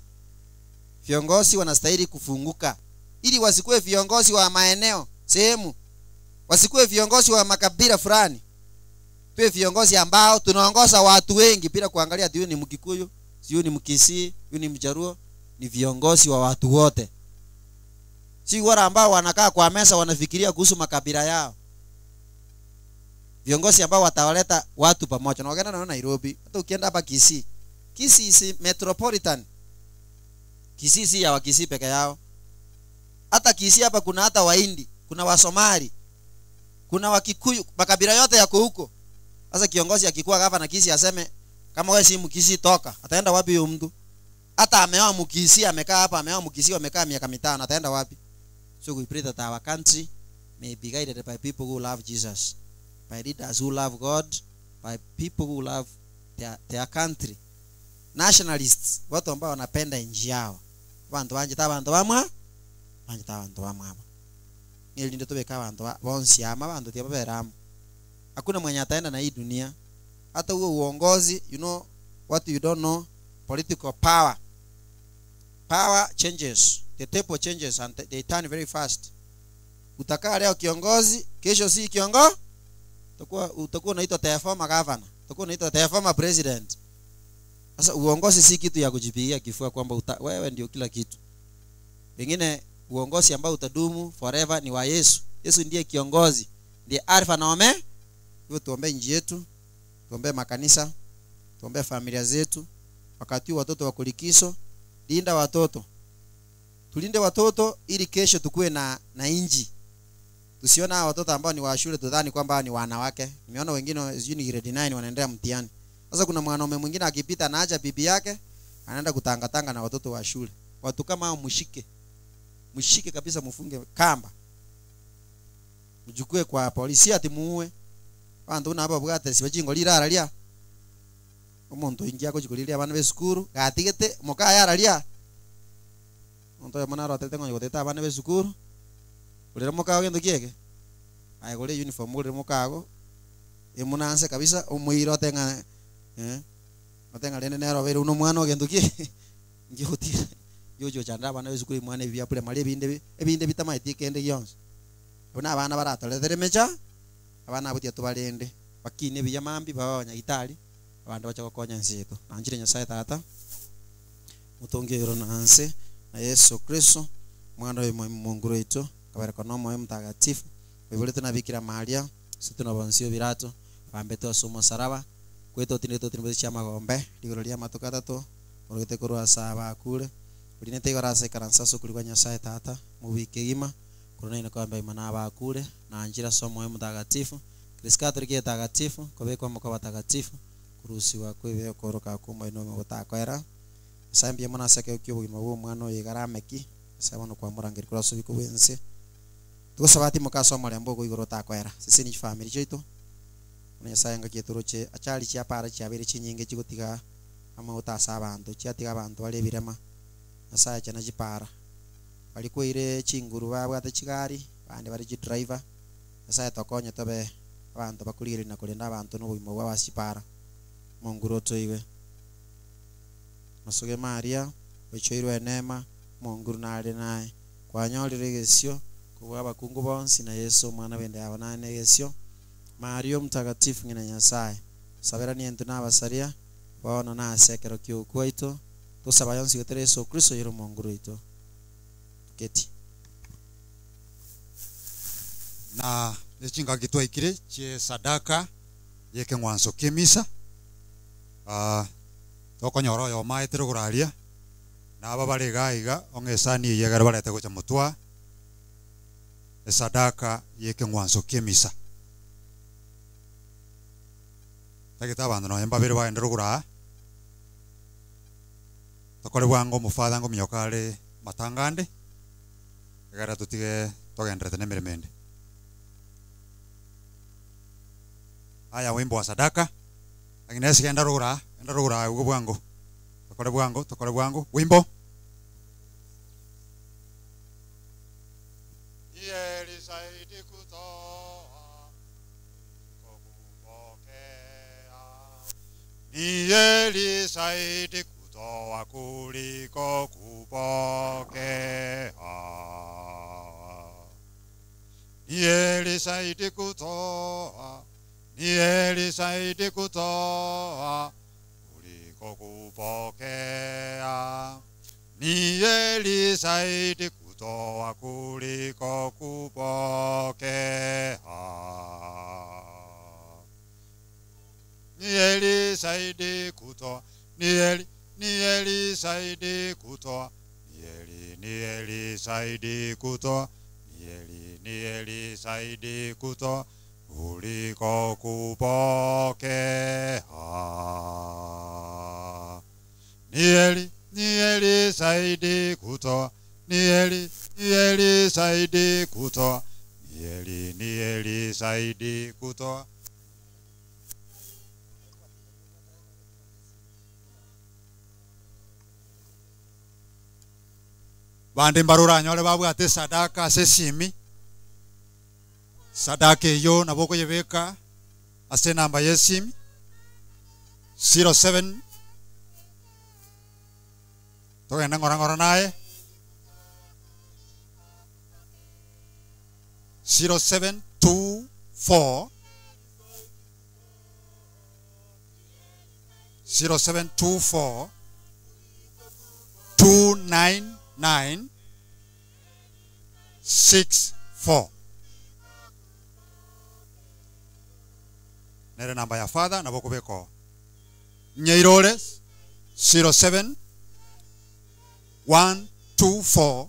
Viongozi wanastahili kufunguka ili wasikue viongozi wa maeneo sehemu, wasikue viongozi wa makabila fulani. Tuwe viongozi ambao tunaongoza watu wengi bila kuangalia ati huyu ni Mkikuyu, si huyu ni Mkisii, huyu ni Mjaruo. Ni viongozi wa watu wote, si wale ambao wanakaa kwa meza wanafikiria kuhusu makabila yao. Viongozi ambao watawaleta watu pamoja. Na wakaenda na Nairobi, hata ukienda hapa Kisii, Kisii si metropolitan. Kisii si ya Wakisii peke yao. Hata Kisii hapa kuna hata Wahindi, kuna Wasomali, kuna Wakikuyu, makabila yote yako huko. Sasa kiongozi akikuwa gavana Kisii aseme kama wewe si Mkisii toka, ataenda wapi huyo mtu? Hata ameoa Mkisii, amekaa hapa, ameoa Mkisii, amekaa miaka mitano, ataenda wapi? So we pray that our country may be guided by people who love Jesus, by leaders who love God, by people who love their country. Nationalists, watu ambao wanapenda nchi yao. Bantu banjita bantu bamwa, banjita bantu bamwa aba. Ngelinde tubeka bantu bonsi ama bantu tia baberamo. Hakuna mwenye ataenda na hii dunia. Hata huo uongozi, you know what you don't know, political power. Power changes. The table changes and they turn very fast. Utakaa leo kiongozi, kesho si kiongozi. Utakuwa unaitwa the former governor. Utakuwa unaitwa the former president. Sasa uongozi si kitu ya kujipigia kifua kwamba wewe ndio kila kitu. Pengine uongozi ambao utadumu forever ni wa Yesu. Yesu ndiye kiongozi, ndiye Alfa na Omega. Hivyo tuombe nchi yetu, tuombe makanisa, tuombe familia zetu. Wakati huu watoto wako likizo, linda watoto. Tulinde watoto ili kesho tukue na inji. Tusiona hawa watoto ambao ni wa shule tudhani kwamba ni wanawake. Nimeona wengine sijui ni grade 9 wanaendea mtihani. Sasa kuna mwanaume mwingine akipita anaacha bibi yake, anaenda kutangatanga na watoto wa shule. Watu kama hao mshike. Mshike kabisa, mfunge kamba. Mchukue kwa polisi ati muue. Bantu na hapa bwate sibachingo lirara lia. Omuntu ingia kuchikuliria abana besukuru, gatigete mukaya lia. Omuntu oyo mwana arotete ng'onye goteta abana besukuru. Urire mukago gento kieke. Aye gore uniform urire mukago. Emunanse kabisa omuiro otenga otenga rende nero bere uno mwana ogento ki. Ngihutira. Yojo chanda abana besukuru mwana ebya primary ebinde ebinde bitamaiti kende gionsi. Bona abana baratoretere mecha abana abutia tubarende bakine biyamambi baba abanyagitari abandu bacha gokonya nsito. Nanjire Nyasaye tata mutongero nanse na Yesu Kristo mwana wa Mungu wetu kabareko no moyo mtakatifu wiburite na Bikira Maria situ na bonsio birato bambeto asumo saraba kweto tindeto tinbe chia magombe ligoro lia matuka tatu urugite kurwa saba kure urinete igora ikaransa sukuri kwa Nyasaye tata mubike gima kuruna ina kwamba imana abakure na njira somo moyo mtakatifu Kristo Katoliki takatifu kobekwa mko watakatifu kurusiwa kwebe koroka kuma ino gutakwera sambia mwana sake kyo bugima bwo mwana yigarameki sabona kwa murangiri kuraso biko wense tugosabati mukaso mulembo go igoro takwera sisi ni family chetu Nyasaye ngakieturoche achali chia para chia bere chinyinge chigutiga amauta asa abantu chiatiga abantu bari birema Nyasaye chana chipara bari kweire chinguru babwate chigari bandi bari chi driver Nyasaye tokonye tobe abantu bakurire na kurinda abantu n'ubuzima bwa basipara Munguru toiwe Masuge Maria ochoirwe neema Munguru nare naye kwanyorire gesio kubwa abakungu bonsi na Yesu mwana wende abonane gesio Maria mtakatifu ngina Nyasaye sabera ni entu nabasaria bono nasekero kyokwaito tusaba yonsi gotere Yesu Kristo yero Munguru ito keti na echinga gitwaikire chie sadaka yeke ng'wanso kemisa tokonyora oyo maetire goraria naba bare iga iga ong'esani eye ekero barete gocha motwa esadaka yeke ng'wanso kemisa tagete abanto nonya mbabere baendere goraa tokore bwango omofather ngominyoka are matanga ande ekero totige togenderete na emeremo ende. Aya wimbo wa sadaka lakini esi genda rugura ugo bwango tokore bwango wimbo Yeri saidi kutoa kupokea ni yeri saidi kutoa kuliko kupokea ni yeri saidi kutoa ni heri zaidi kutoa kuliko kupokea. Ni heri zaidi kutoa kuliko kupokea. Ni heri zaidi kutoa, ni heri zaidi kutoa, ni heri zaidi kutoa, ni heri zaidi kutoa kuliko kupokea. Ni heri zaidi kutoa, ni heri zaidi kutoa, ni heri zaidi kutoa. Bandi mbarura nyore babwate sadaka ase esimi sadaka eyo nabo okoyebeka ase enamba ya esimi 07 togenda ng'ora ng'ora naye 0724 0724 299 64. Nere namba ya father nabo okobeka oo. Nyeirore 07 124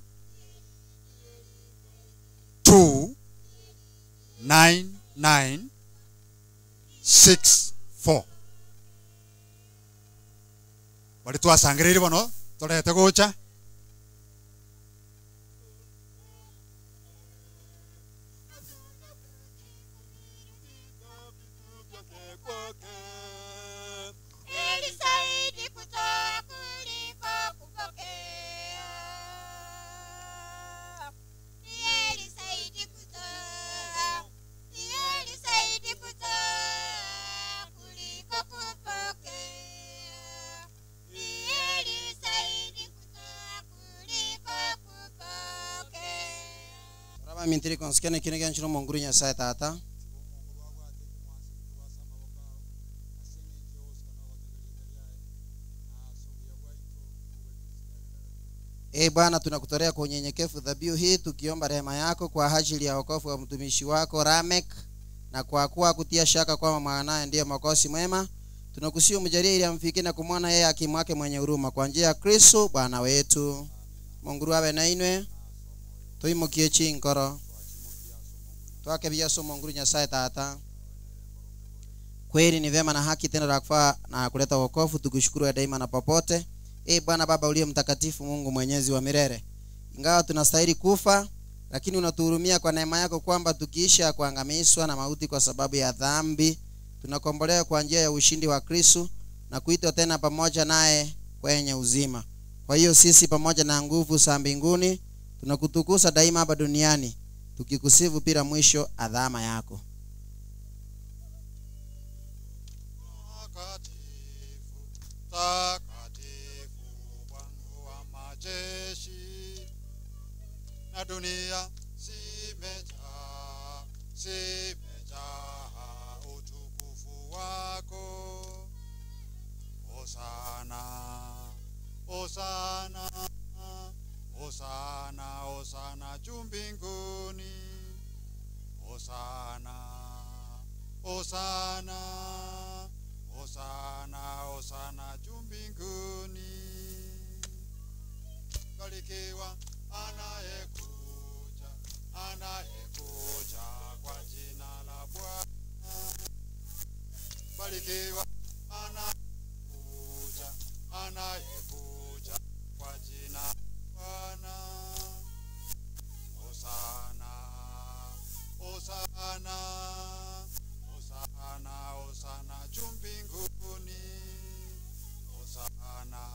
2 99 64. Bari twasangereire bono torete gocha. Heri zaidi kutoa kuliko kupokea. Ni heri zaidi kutoa, ni heri zaidi kutoa kuliko kupokea. Ni heri zaidi kutoa kuliko kupokea. Raba mintiri konsikene kine gyanchiro monguru Nyasaye tata. Ee Bwana, tunakutolea kwa unyenyekevu dhabihu hii tukiomba rehema yako kwa ajili ya wokovu wa mtumishi wako Ramek, na kwa kuwa kutia shaka kwamba mwanaye ndiye Mwokozi mwema, tunakusihi umjalie ili amfikie na kumwona yeye hakimu wake mwenye huruma, kwa njia ya Kristo Bwana wetu. Munguru abe na inwe tuimukie chinkoro twake biyaso Munguru Nyasaye tata. Kweli ni vema na haki tena la kufaa na kuleta wokovu, tukushukuru daima na popote. Ee Bwana Baba uliye mtakatifu, Mungu mwenyezi wa milele, ingawa tunastahili kufa, lakini unatuhurumia kwa neema yako, kwamba tukiisha kuangamizwa na mauti kwa sababu ya dhambi, tunakombolewa kwa njia ya ushindi wa Kristo na kuitwa tena pamoja naye kwenye uzima. Kwa hiyo sisi pamoja na nguvu za mbinguni tunakutukuza daima hapa duniani, tukikusifu bila mwisho adhama yako. Takatifu Bwana wa majeshi, na dunia zimejaa, zimejaa utukufu wako. Hosana, Hosana, Hosana, Hosana juu mbinguni. Hosana, Hosana, Hosana, Hosana juu mbinguni. Barikiwa anayekuja, anayekuja kwa jina la Bwana. Barikiwa anayekuja, anayekuja kwa jina la Bwana. Hosana, Hosana, Hosana, Hosana juu mbinguni. Hosana,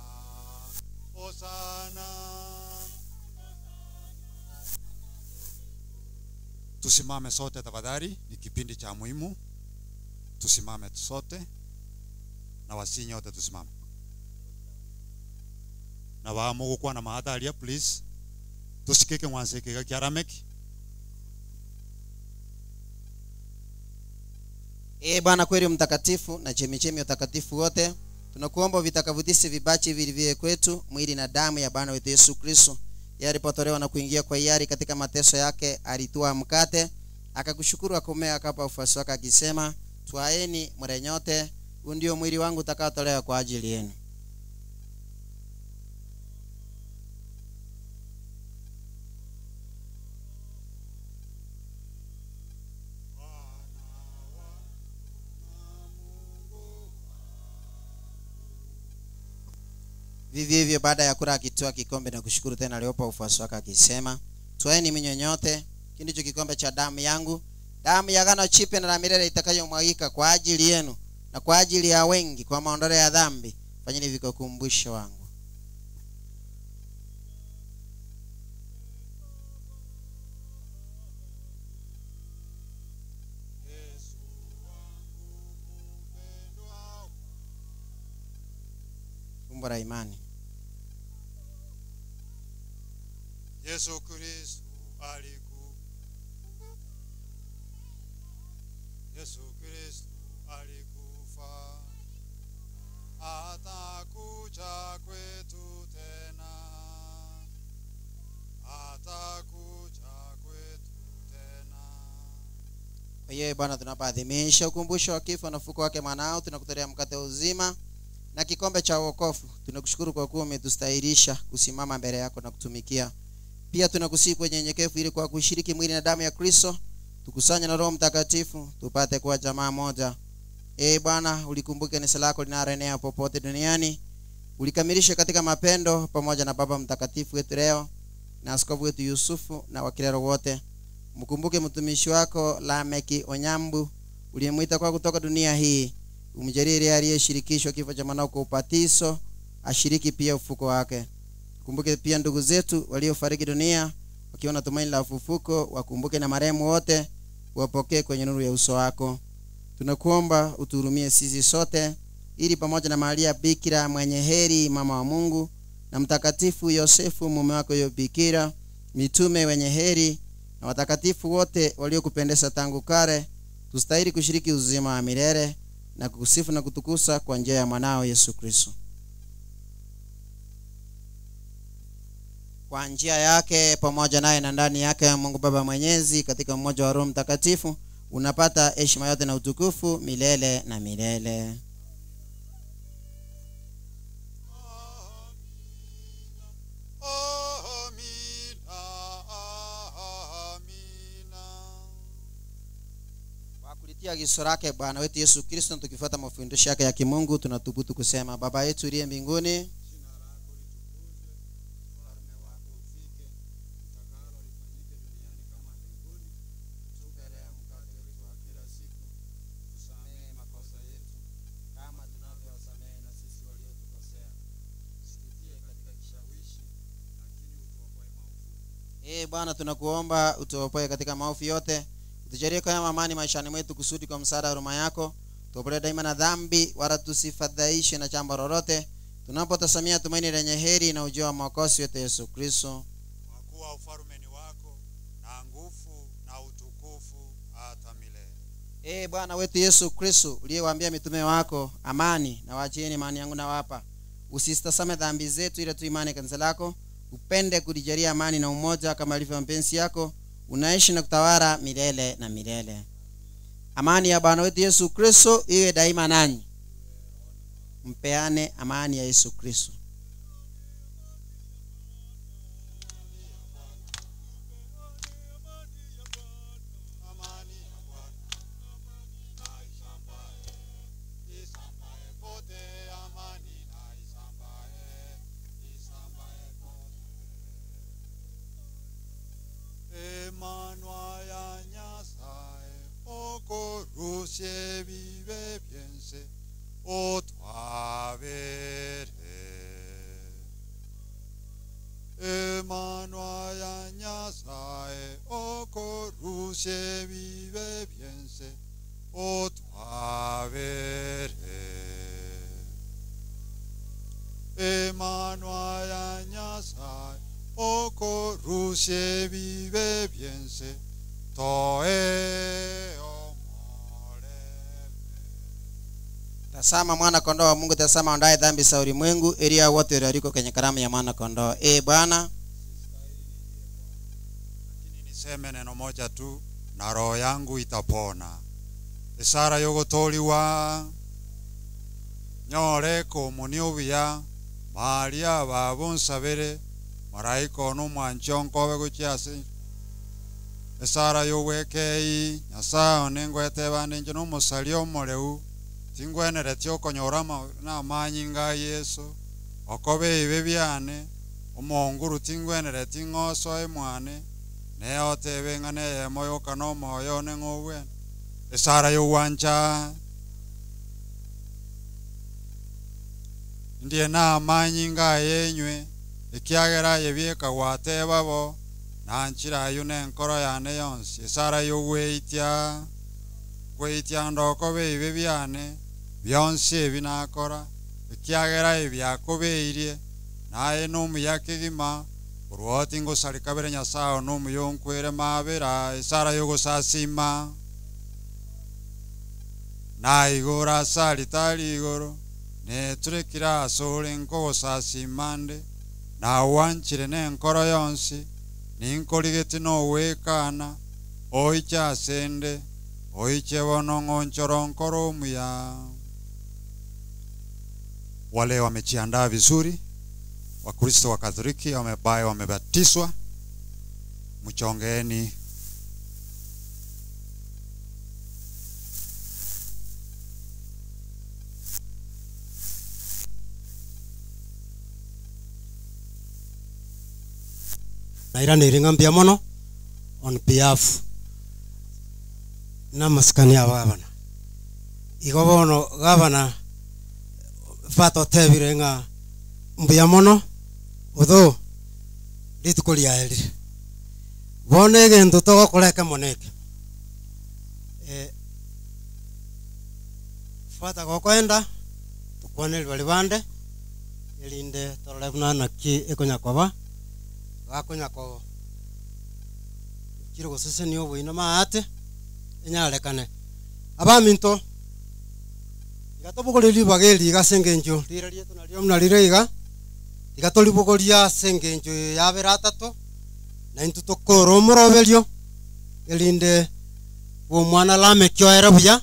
Hosana. Tusimame sote tafadhali, ni kipindi cha muhimu. Tusimame sote na wasinyi nyote tusimame. Na wamugu na mahadharia please. Tusikike mwanzo kiga kia Rameki. Ee Bwana kweli mtakatifu na chemichemi ya utakatifu wote, tunakuomba vitakavutisi vibachi vilivyo kwetu mwili na damu ya Bwana wetu Yesu Kristo. Yeye alipotolewa na kuingia kwa hiari katika mateso yake, alitwaa mkate, akakushukuru, akomea, akapa ufuasi wake akisema, twaeni mle nyote, huu ndio mwili wangu utakaotolewa kwa ajili yenu. Vivyo hivyo baada ya kula akitwaa kikombe na kushukuru tena, aliwapa ufuasi wake akisema, twaeni mnywe nyote, hiki ndicho kikombe cha damu yangu, damu ya agano jipya na la milele itakayomwagika kwa ajili yenu na kwa ajili ya wengi kwa maondoleo ya dhambi. Fanyeni hivi kwa ukumbusho wangu. Fumbo la imani. Yesu Kristo aliku Yesu Kristo alikufa. Atakuja kwetu tena, atakuja kwetu tena. Kwa hiyo Bwana, tunapoadhimisha ukumbusho wa kifo na ufufuko wake mwanao, tunakutolea mkate wa uzima na kikombe cha wokovu. Tunakushukuru kwa kuwa umetustahilisha kusimama mbele yako na kutumikia. Pia tunakusihi kwa unyenyekevu, ili kwa kushiriki mwili na damu ya Kristo tukusanye na Roho Mtakatifu tupate kuwa jamaa moja. Ee Bwana, ulikumbuke kanisa lako linaloenea popote duniani, ulikamilishe katika mapendo pamoja na Baba Mtakatifu wetu leo na askofu wetu Yusufu na wakilero wote. Mkumbuke mtumishi wako Lameki Onyambu uliyemwita kwa kutoka dunia hii, umjalie yeye aliyeshirikishwa kifo cha mwanao kwa ubatizo ashiriki pia ufuko wake. Kumbuke pia ndugu zetu waliofariki dunia wakiwa na tumaini la ufufuko, wakumbuke na marehemu wote, wapokee kwenye nuru ya uso wako. Tunakuomba utuhurumie sisi sote, ili pamoja na Maria Bikira mwenye heri, mama wa Mungu, na Mtakatifu Yosefu mume wako huyo Bikira, mitume wenye heri na watakatifu wote waliokupendeza tangu kale, tustahili kushiriki uzima wa milele na kukusifu na kutukusa kwa njia ya mwanao Yesu Kristo. Kwa njia yake pamoja naye na ndani yake, Mungu Baba Mwenyezi, katika umoja wa Roho Mtakatifu, unapata heshima yote na utukufu milele na milele. Amina, amina. Kwa kulitia agizo lake Bwana wetu Yesu Kristo, tukifuata mafundisho yake ya kimungu, tunathubutu kusema: Baba yetu uliye mbinguni, Ee Bwana, tunakuomba utuopoe katika maovu yote, utujalie kwa amani maishani mwetu, kusudi kwa msaada wa huruma yako tuopolewe daima na dhambi, wala tusifadhaishwe na jambo lolote, tunapotazamia tumaini lenye heri na ujio wa Mwokozi wetu Yesu Kristo. Kwa kuwa ufalme ni wako na nguvu na utukufu hata milele. Ee Bwana wetu Yesu Kristo, uliyewaambia mitume wako, amani na waachieni, amani yangu nawapa, usitazame dhambi zetu, ila tu imani ya kanisa lako, upende kulijalia amani na umoja kama ilivyo mapenzi yako, unaishi na kutawala milele na milele. Amani ya Bwana wetu Yesu Kristo iwe daima nanyi. Mpeane amani ya Yesu Kristo. Amani ya Bwana na isambae, isambae kote, amani na isambae, isambae kote. Emanwa ya Nyasaye okorusye bibe byense otwabere. Emanwa ya Nyasaye okorusye bibe byense otwabere. Emanwa ya Nyasaye okorusye bibe byense toe omorembe. Tazama mwana kondoo wa Mungu, tazama ondoaye dhambi za ulimwengu, ili hao wote walioalikwa kwenye karamu ya mwana kondoo. Ee Bwana, Lakini niseme neno moja tu na roho yangu itapona. Isara yogotoliwa nyore komuni obuya maria babunsabere maraika ono omwanchi onkobe gochia ase esara yobwekei nyasaye one ngwetebande inche na omosari omoreu tingweneretie okonyora na amanyinga a yesu okobe ebibe biane omonguru tingwenereti ng'osoe mwane neyotebe ng'a neyemo yoka na omoyo one ng'obwene esara yogwancha ndie na amanyinga ayenywe ekiagera aye biekagwateba bo nanchira ayu na enkoro yane yonsi esara yogweitia gweitia ndoko beibe biane bionsi ebi nakora ekiagera ebiakobeirie naye nomuya kegima orwoti ngosareka bere nyasaye nomuya onkwere mabera esara yogosasima naigoro ase alitari igoro Neturekire ase ore nkogosasima nde, Nawanchire nenkoro yonsi, Ninkorigeti nogwekana, Oiche ase nde, Oiche bono ng'onchoro nkoro omuya. Wale wamejiandaa vizuri, Wakristo wa Katoliki wamebaye wamebatizwa, mchongeeni. Nairaneirie ng'a mbuya mono on behalf namasikani abo gavana. Igo bono gavana batotebire ng'a mbuya mono although rituko riaerire. Bono egento togokora ekemo neke, Father gokoenda tokwanerie baria bande erinde torore buna naki ekonya koba. Gakonya ko chire gosesenia oboina maate, enyarekane. Abaminto, tiga tobogorie ribaga eri iga ase engencho rire rieto nario buna rire iga, tiga toribogorie ase engencho yabere atato, na intwe tokore omoroberio, erinde bw'omwana Lameki oere buya.